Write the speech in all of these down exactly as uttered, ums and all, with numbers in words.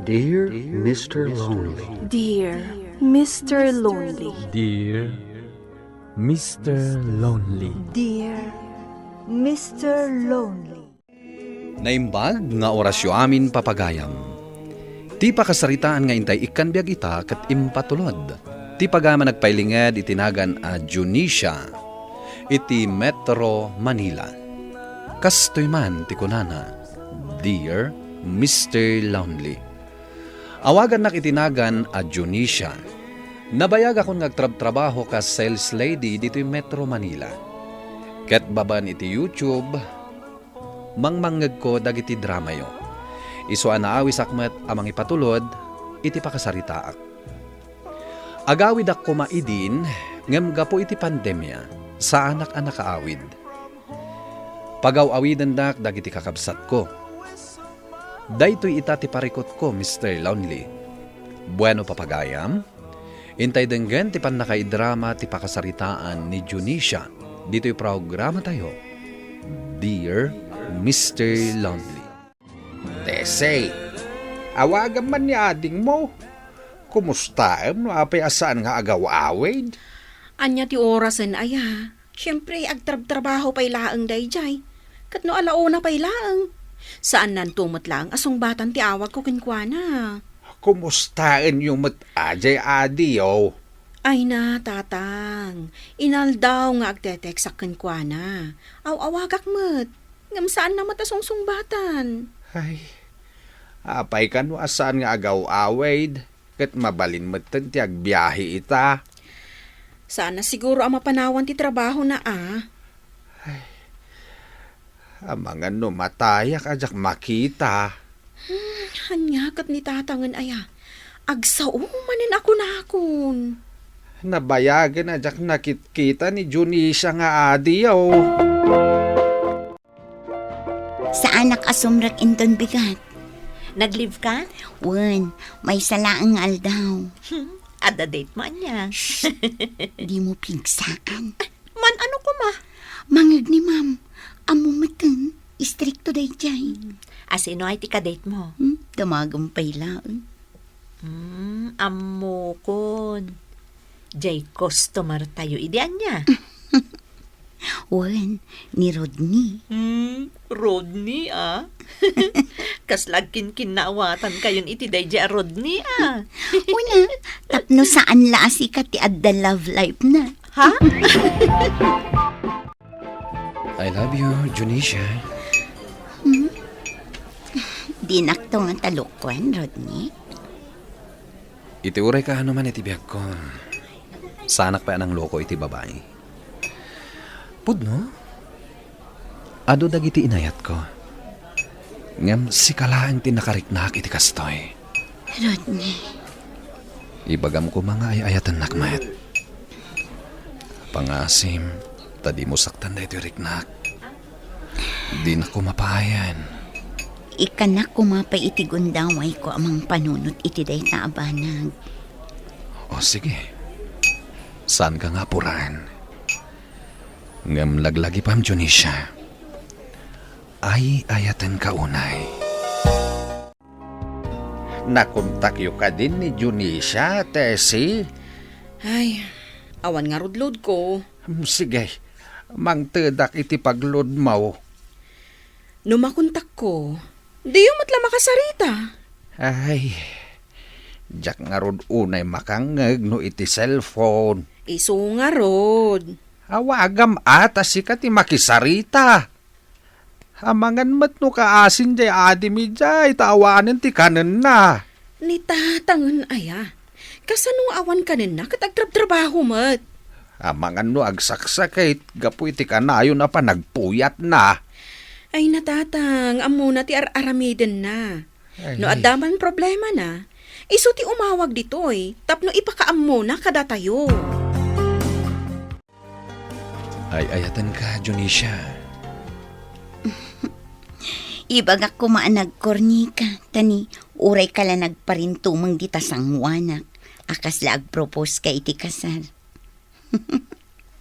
Dear Mister Lonely. Dear Mister Lonely. Dear Mister Lonely. Dear Mister Lonely. Naimbag nga orasyo amin, papagayam. Ti pakasaritaan nga intay ikkan biag ita ket impatulod ti pagayam a nagpailinged iti nagan a Dionisia iti Metro Manila. Kastoy man ti kunana, "Dear Mister Lonely." Awagannak iti nagan a Dionisia. Nabayagakon nga agtrabtrabaho kas sales lady ditoy Metro Manila. Ket babaen iti YouTube, mangmangngegko dagiti dramayo. Isu a naawisak met a mangipatulod iti pakasaritaak. Agawidak koma idin, ngem gapu iti pandemia, saanak a nakaawid. Pagaw-awidendak dagiti kakabsatko. Daytoy ita ti parikutko, Mister Lonely. Bueno, papagayam, intay denggen ti pannakaidrama ti pakasaritaan ni Dionisia ditoy programatayo, Dear Mister Lonely. Tessie, awagam man ni adingmo. Kumustaem no apay a saan nga agaw-awid? Ania ti orasen aya? Siempre, agtrabtrabaho pay laeng daydiay. Ket no alauna pay laeng, saannanto met laeng a sungbatan ti awagko kenkuana. Kumustaenyo met a diay adiyo? Ay na, Tatang. Inaldaw nga agteteksak kenkuana. Aw-awagak met. Ngem saanna met a sungsungbatan. Ay, apay kano a saan nga agaw-awid, ket mabalin metten ti agbiahe ita? Saanna siguro a mapanawan ti trabahona a. Ay, amangan no matayak a diak makita. Hmm, ania ket ni Tatangen aya? Agsao manen a kunakon. Nabayagen a diak nakitkita ni Dionisia nga adiyo. Saanak a sumrek inton bigat. Nag-leave ka? Wen, maysa laeng nga aldaw. Adda date mo ania? Shh! Dimo pigsaan. Man, ano koma? Mangeg ni ma'am. Ammo metten, istrikto daydiay. Hmm. A sino ay ti kadate mo? Hmm? Damagem pay laeng. Hmm, ammokon. Jay customer tayo idi ania? Wen, ni Rodney. Hmm, Rodney, ah? Kasla agkinkinnaawatan kayon iti daydiay a Rodney, ah? Una, tapno saan la a sika ti adda love life na. Ha? I love you, Dionisia. Hmm? Dinakto nga talukwan, Rodney. Iti uray kaano man iti biagko, saanak pay a nangloko iti babai. Pudno, adu dagiti inayatko. Ngem sika laeng ti nakariknak iti kastoy. Rodney. Ibagam koma nga ay-ayatennak met. Pangaasim, ta dimo saktan daytoy riknak. Dinak koma paayan. Ikkanak koma pay iti gundawayko a mangpanunot iti dayta a banag. O, sige. Saanka nga apuran. Ngem laglagipam, Dionisia. Ay-ayatenka unay. Nakontakyo kadin ni Dionisia, Tessie? Ay, awan ngarud loadko. Hmm, sige, mangtedak iti pagloadmo. No makontakko, diyo met la makasarita. Ay, diak ngarud unay makangngeg no iti cellphone. Isu ngarud. Awagam a ta sika ti makisarita. Amangan met no kaasin jay adim idiay ta awanen ti kanenna. Ni Tatangen aya? Kasano nga awan kanenna ket agtrabtrabaho met? Amangan no agsaksakit gapu iti kanayon a panagpuyatna. Ay, ni Tatang, ammona ti ar-aramidenna. Ay. No adda man problemana, isu ti umawag ditoy tapno ipakaammona kadatayo. Ay-ayatenka, Dionisia. Ibagak koma a nagkornika, ta ni uray ka la nagparintumeng dita sangoanak a kasla agpropose ka iti kasar.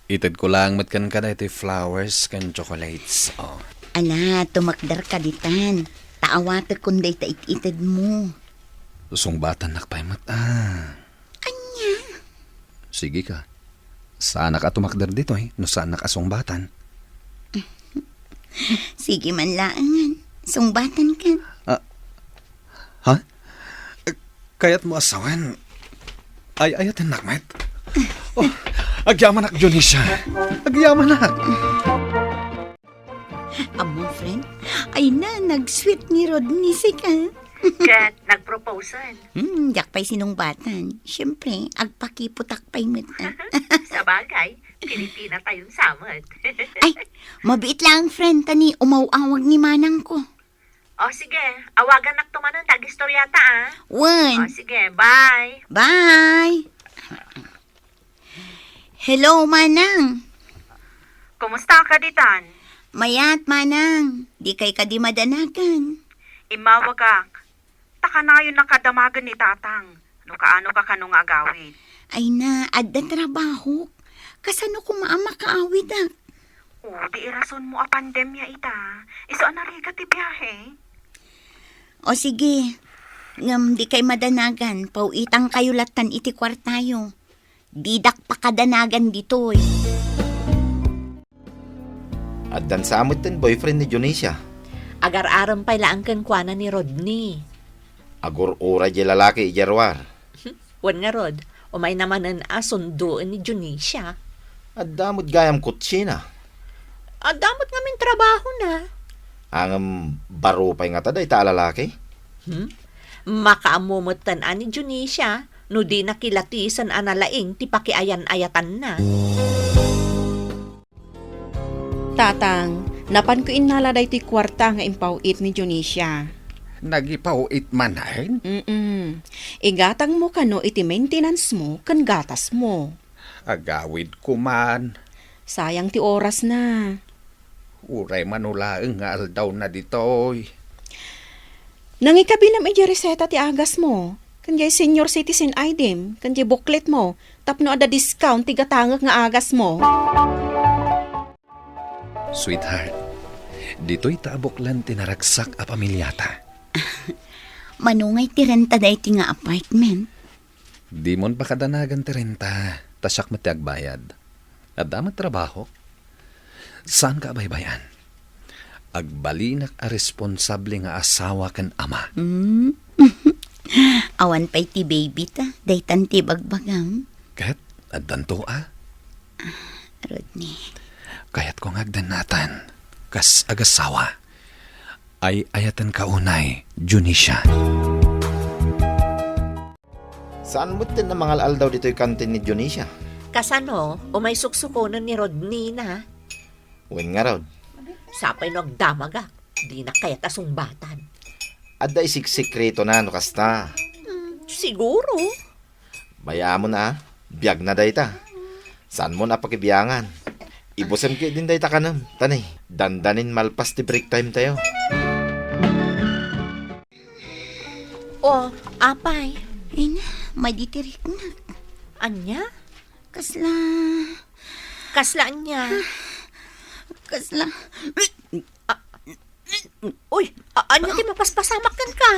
Itedko laeng met kenka daytoy flowers ken chocolates, oh. Ala, tumakderka ditan. Ta awatekon dayta it-itedmo. Sungbatannak pay met, ah. Ania? Sige ka. Saanak a tumakder ditoy no saannak a sungbatan. Sige man laengen. Sungbatan ka. Ah, ha? Kayatmo a sawen, ay-ayatennak met? Oh, agyamanak, Dionisia. Agyamanak. Ammo, friend, ay na, nag-sweet ni Rodney sika. Ket nagproposen. Hmm, diak pay sinungbatan. Siyempre, agpakiputak pay met, ah. Sabagay, Pilipina tayon samet. Ay, mabiit lang, friend, ta ni umaw-awag ni manang ko. O, sige, awagannak to manen ta agistoryata, ah. Wen. O, sige, bye. Bye. Hello, Manang. Kumusta ka ditan? Mayat, Manang. Dikay kadi madanagan? Immawagak. Ta kanayon a kadamagen ni Tatang no kaano ka kano nga agawid. Ay na, adda trabahok. Kasano koma a makaawidak? O, di irasonmo a pandemia ita. Isu a narigat ti biahe. O sige, ngem dikay madanagan, paw-itangkayo lattan iti kuartayo. Didak pakadanagan ditoy. Addan sa met ti boyfriend ni Dionisia. Agar-arem pay laeng kenkuana ni Rodney. Agur-uray diay lalaki idiay ruar. Wen ngarud, umayna manen a sundoen ni Dionisia. Adda met gayam kotsena. Adda met ngamin trabahona. Ngem baro pay ngata dayta a lalaki? Hmm? Makaammo metten a ni Dionisia no dina kilatisen a nalaing ti pakiayan-ayatanna. Tatang, napanko innala daytoy kuarta nga impaw-it ni Dionisia. Nagipaw-it manen? Mm-mm. Igatangmo kano iti maintenance mo ken gatasmo. Agawidko man. Sayang ti orasna. Uray mano laeng nga aldawna ditoy. Nangikabilam idiay reseta ti agasmo, ken diay senior citizen I D mo, ken diay bookletmo, tapno adda discount ti gatangek nga agasmo. Sweetheart, ditoy ta abuklan ti naragsak a pamiliata. Mano ngay ti renta daytoy nga apartment? Dimon pakadanagan ti renta, ta siak met ti agbayad. Adda met trabahok. Saanka a baybay-an. Agbalinak a responsable nga asawa ken ama. Hmm? Awan pay ti baby ta, daytan ti bagbagam. Ket, addanto a. Rodney. Kayatko nga agdennatan, kas agasawa. Ay-ayatenka unay, Dionisia. Saan met ti mangal-aldaw ditoy kantin ni Dionisia? Kasano, umay suksukonen ni Rodney na? Wen ngarud. Sapay no agdamagak, dinak kayat a sungbatan. Adda isiksikretona no kasta. Hmm, siguro. Bayamon a, biagna dayta. Saanmon a pakibiangan. Ibusem ketdin dayta kanem, ta ni, dandanin malpas ti break time tayo. O, apay. Ay na, madi ti riknak. Ania? Kasla. Kasla ania? Kasla. A-, uy, a-, ania ti mapaspasamak kenka?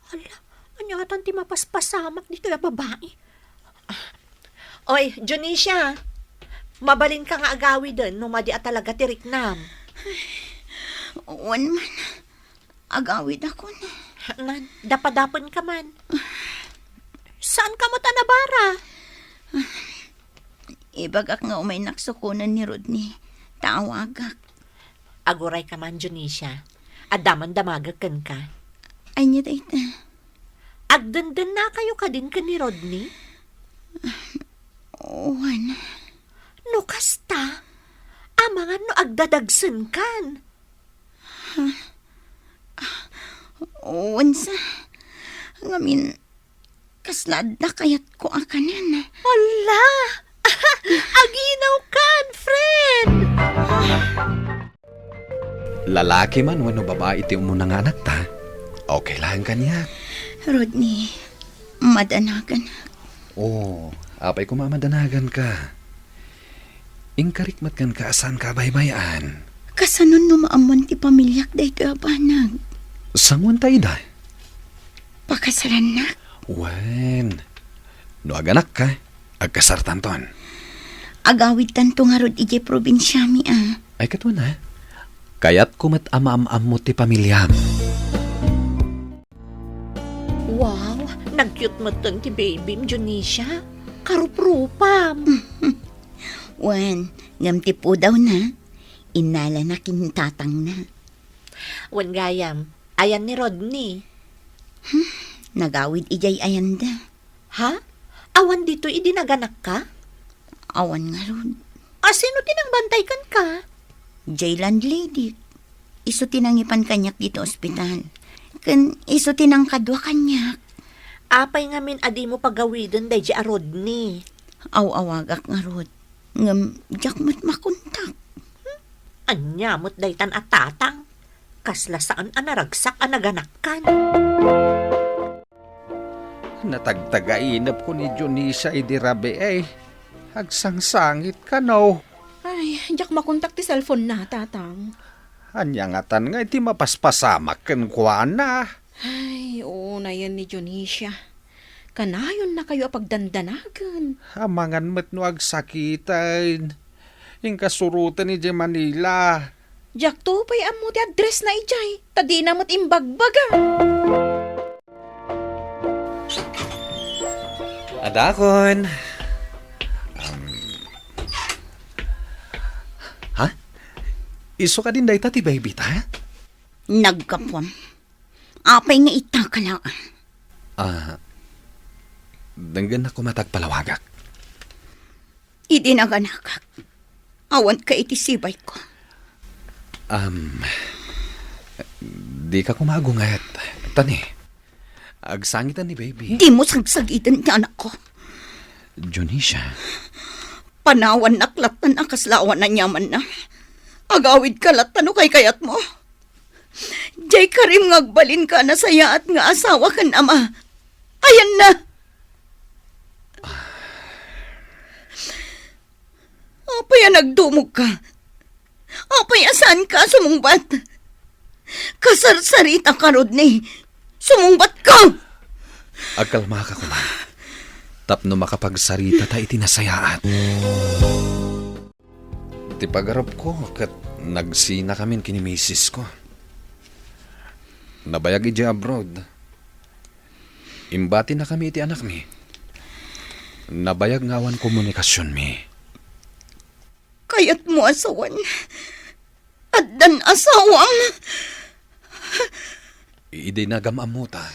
Hala, ania atan ti mapaspasamak ditoy a babai? Oy, Dionisia, mabalinka nga agawiden no madi a talaga ti riknam. Wen man, agawidakon. Nan, dapadapenka man. Saanka met a nabara? Ibagak nga umaynak sukonen ni Rodney, ta awagak. Agurayka man, Dionisia. Adda man damagek kenka. Ania dayta? Agdendennakayo kadin ken ni Rodney? Wen. No kasta, amangan no agdadagsenkan. Ha? Ah, wen sa. Ngamin, kasla adda kayatko a kanen. Hala! Aginawkan, friend! Lalaki man wenno babai ti umuna nga anakta, okay laeng kaniak. Rodney, madanagan. Oh, apay koma a madanaganka? Inkarik met kenka a saanka a baybay-an. Kasano no maammoan ti pamiliak daytoy a banag? Sangoanta ida? pakasalannak? Wen, no aganakka, agkasartanton. Agawidtanto ngarud idiay probinsiami, a. Ay, ket wen, a. Kayatko met a maam-ammo ti pamiliam. Wow, nag-cute metten ti babym, Dionisia. Karuprupam. Wen, ngem ti pudawna, innalana ken tatangna. Wen gayam, ayan ni Rodney? Hmm, nagawid idiay ayanda. Ha? Awan ditoy idi naganakka? Awan ngarud. A, sino ti nangbantay kenka? Jay landlady. Isu ti nangipan kaniak ditoy ospital. Ken isu ti nangkadua kaniak. Apay ngamin a dimo pagawiden daydi a Rodney? Aw-awagak ngarud. Ngem diak met makontak. Hmm? Ania met daytan a tatang? Kasla saan a naragsak a naganakkan. Natagtagainepko ni Dionisia idi rabii. Agsangsangit kano. Ay, diak makontak ti cellphone-na, tatang. Ania ngatan nga iti mapaspasamak kenkuana? Ay, unayen ni Dionisia. Kanayonnakayo a pagdandanagen. Amangan met no agsakiten. Inka suroten idiay Manila. Diakto pay ammo ti address-na idiay, ta dina met imbagbaga. Adakon. Um, ha? Isu kadin dayta ti baby ta? Naggapuam. Apay nga ita ka la? Ah, denggennak koma ta agpalawagak. Idi naganakak, awanka iti sibayko. Am, dika koma agunget, Tani. Agsangiten ni baby. Dimo sagsagiden ti anakko. Dionisia. Panawannak lattan a kasla awan aniamanna. Agawidka lattan no kaykayatmo. Diay karim nga agbalinka a nasayaat nga asawa ken ama. Ayanna. Apay a nagdumogka? Apay a saanka a sumungbat? Kasarsaritak, Rodney. Sumungbatka! Agkalmaka koma. Tapno makapagsaritata iti nasayaat. Ti pagarupko ket nagsinakamin ken ni misisko. Nabayag idiay abroad. Imbatinakami iti anakmi. Nabayag nga awan komunikasionmi. Kayatmo a sawen? Addan asawam? Idi nagam-ammota,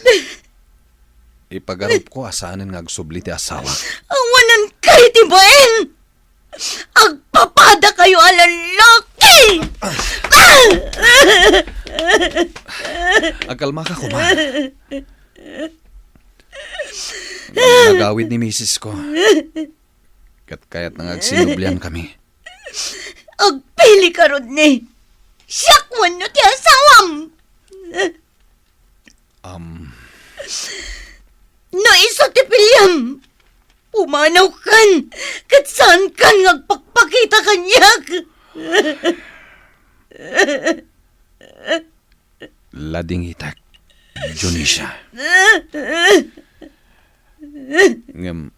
ipagarupko a saanen nga agsubli ti asawa. Awananka iti bain! Agpapadakayo a lallaki! Agkalmaka koma. Nagawid ni misisko. Ket kayatna nga agsinubliankami. Agpilika, Rodney. Siak wenno ti asawam? Am. No isu ti piliam, pumanawkan ket saankan nga agpakpakita kaniak. Ladingitek, Dionisia. Ngem,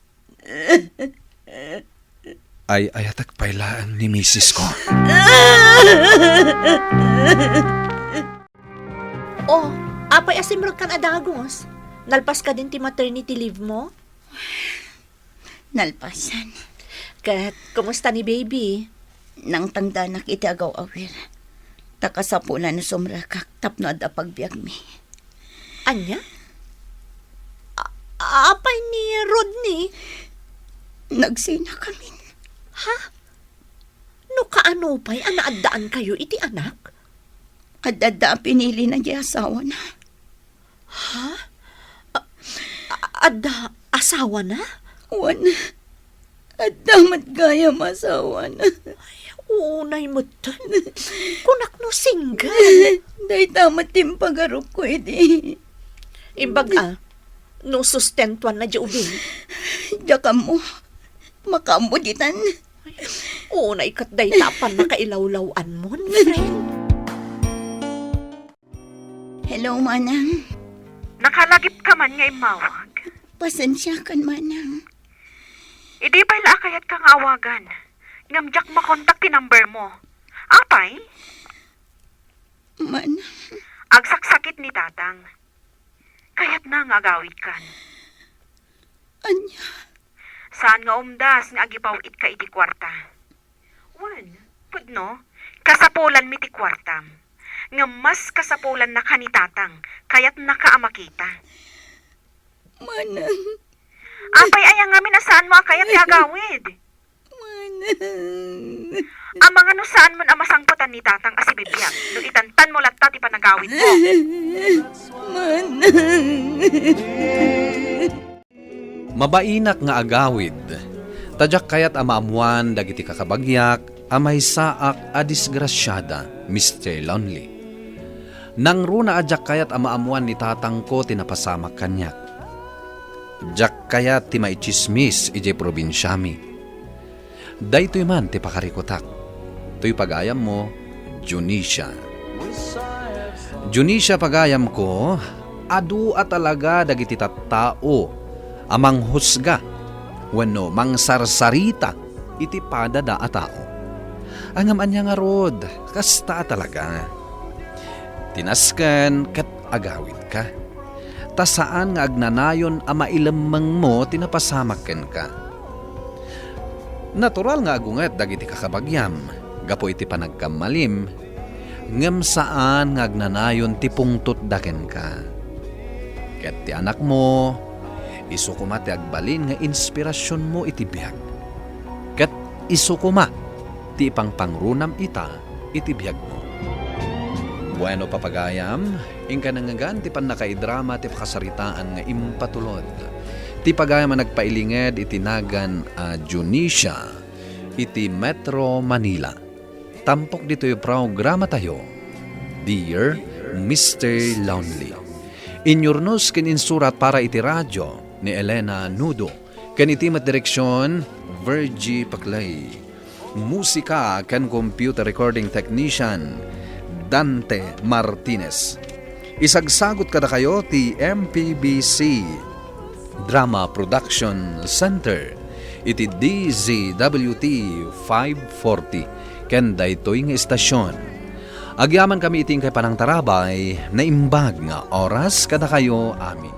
ay-ayatek pay laeng ni misisko. Oh, apay a simrekkan a dagus? Nalpas kadin ti maternity leave mo? Nalpasan. Ket, kumusta ni baby? Nangtangdanak iti agaw-awir. Ta kasapulan no sumrekak tapno adda pagbiagmi. Ania? A-, apay ni Rodney? Nagsinakamin. Ha? No kaano pay a naaddaankayo iti anak? Adda-adda a pinilina diay asawana. Ha? A-, a-, adda asawana? Wen, adda met gayam asawana. Ay, unay metten. Kunak no single. Dayta met ti impagarupko idi. Imbag a, no sustentuanna diay ubing. Diak ammo. Makaammo ditan. Unay ket dayta a pannakailawlaw-anmon, friend. Hello, Manang. Nakalagipka man nga immawag. Pasensiakan, Manang. Idi pay la a kayatka nga awagan, ngem diak makontak ti number mo. Apay? Manang. Agsaksakit ni Tatang. Kayatna nga agawidkan. Ania? Saan nga umdas nga agipaw-itka iti kuarta. Wen, pudno, kasapulanmi ti kuartam. Ngem mas kasapulannaka ni Tatang, kayatnaka a makita. Manang. Apay aya ngamin a saanmo a kayat nga agawid? Manang. Amangan no saanmon a masangpetan ni Tatang a sibibiag no itantanmo latta ti panagawidmo. Manang. Mabainak nga agawid, ta diak kayat a maammoan dagiti kakabagiak a maysaak a disgrasiada, Mister Lonely. Nangruna a diak kayat a maammoan ni tatangko ti napasamak kaniak. Diak kayat ti maitsismis idiay probinsiami. Daytoy man ti pakarikutak. Toy pagayammo, Junisia. Junisia, pagayamko, adu a talaga dagiti tattao a manghusga wenno mangsarsarita iti padada a tao. Ngem ania ngarud, kasta a talaga. Ti nasken ket agawidka. Ta saan nga agnanayon a mailemmengmo ti napasamak kenka. Natural nga agunget dagiti kakabagiam gapu iti panagkammalim, ngem saan nga agnanayon ti pungtotda kenka. Ket ti anakmo, isu koma ti agbalin nga inspirasionmo iti biag. Ket isu koma ti ipangpangrunam ita iti biagmo. Bueno, papagayam, inka nangngegan ti pannakaidrama ti pakasaritaan nga impatulod. Ti pagayam a nagpailinged iti nagan a Junisia iti Metro Manila. Tampok ditoy programatayo, Dear Mister Lonely. Inyurnos ken insurat para iti radio ni Elena Nudo, ken iti met direksion, Virgie Paclay. Musika ken computer recording technician, Dante Martinez. Isagsagut kadakayo ti M P B C Drama Production Center iti D Z W T five forty ken daytoy nga estasion. Agyamankami iti inkay panangtarabay, naimbag nga oras kadakayo amin.